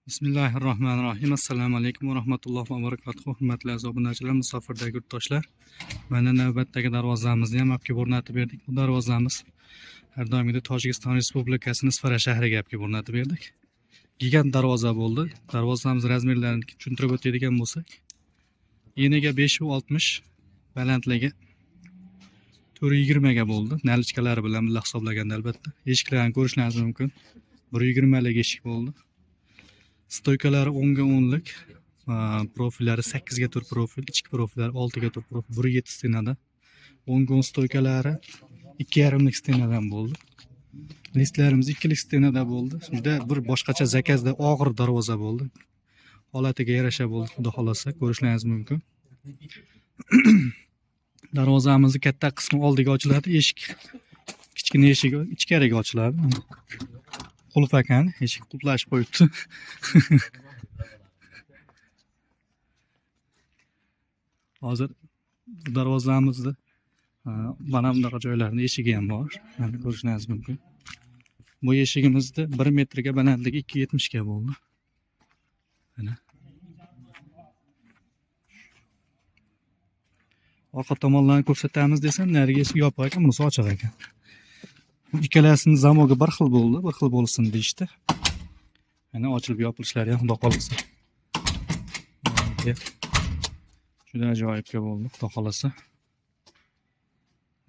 Bismillahirrohmanirrohim. Assalomu alaykum va rahmatullohi va barakatuh. Hurmatli aziz obunachilar, musofirdagi yurtdoshlar. Mana navbatdagi darvozamizni ham olib kelib o'rnatib berdik. Bu darvozamiz har doimgidek Tojikiston Respublikasining Isfara shahriga olib kelib o'rnatib berdik. Gigant darvoza bo'ldi. Darvozamiz razmerlarini tushuntirib o'tadigan bo'lsak, eniga 5.60, balandligi 4.20 ga bo'ldi. Наличка lari bilan birga hisoblaganda albatta. Eshiklarni ko'rishlaringiz mumkin. 1.20 lik eshik bo'ldi. Стойка lari 10 ga 10lik, profillari 8 ga 4 profil, ichki profillari 6 ga 4 profil, 1.7 стена da. 10 ga 10 стойка lari 2,5lik стена dan bo'ldi. Listlarimiz 2lik стена da bo'ldi. Juda bir boshqacha заказ da og'ir darvoza bo'ldi. Holatiga yarasha bo'ldi, xudo xolasa, ko'rishlaringiz mumkin. Darvozamizni katta qismi oldiga ochiladi, eshik kichkina eshigi ichkariga ochiladi. Qulf ekan, eshik qulflashib qo'yibdi. Hozir bu darvozamizni mana bunaqa joylarida eshigi ham bor. Mana ko'rishingiz mumkin. Bu eshigimizni 1 metrga balandligi 2.70 ga bo'ldi. Mana. Orqa tomonlarni ko'rsatamiz desam, narigi eshik yopiq ekan, bunisi ochiq ekan. Ikkalasini zamogi bir xil bo'ldi, bir xil bo'lsin deyishdi. Mana ochilib yopilishlari ham xudo xohlasa. Juda ajoyibga bo'ldi, xudo xohlasa.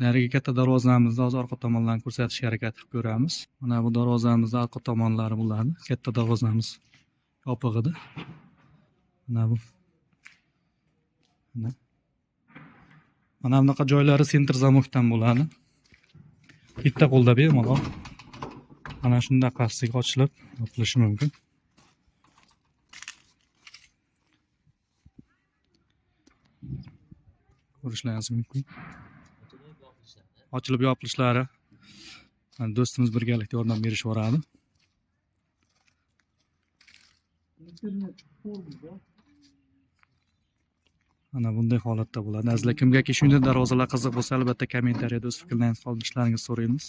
Narigi katta darvozamizni hozir orqa tomonlarni ko'rsatishga harakat qilib ko'ramiz. Mana bu darvozamizni orqa tomonlari bo'ladi. Katta darvozamiz yopiq edi. Mana bu. Mana. Mana bunaqa joylari центр замок dan bo'ladi. Bitta qo'lda bemalol mana shundaqasiga ochilib yopilishi mumkin. Ko'rishlaringiz mumkin. Ochilib yopilishlari mana do'stimiz birgalikda yordam berishaveradi. Mana bunday holatda bo'ladi. Azizlar, kimgaki shunday darvozalar qiziq bo'lsa, albatta kommentariyada o'z fikrlaringizni qoldirishlaringizni so'raymiz.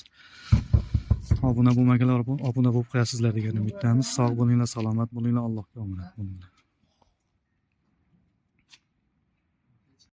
Obuna bo'lmaganlar obuna bo'lib qo'yasizlar degan umiddamiz. Sog' bo'linglar, salomat bo'linglar, Allohga omonat bo'linglar.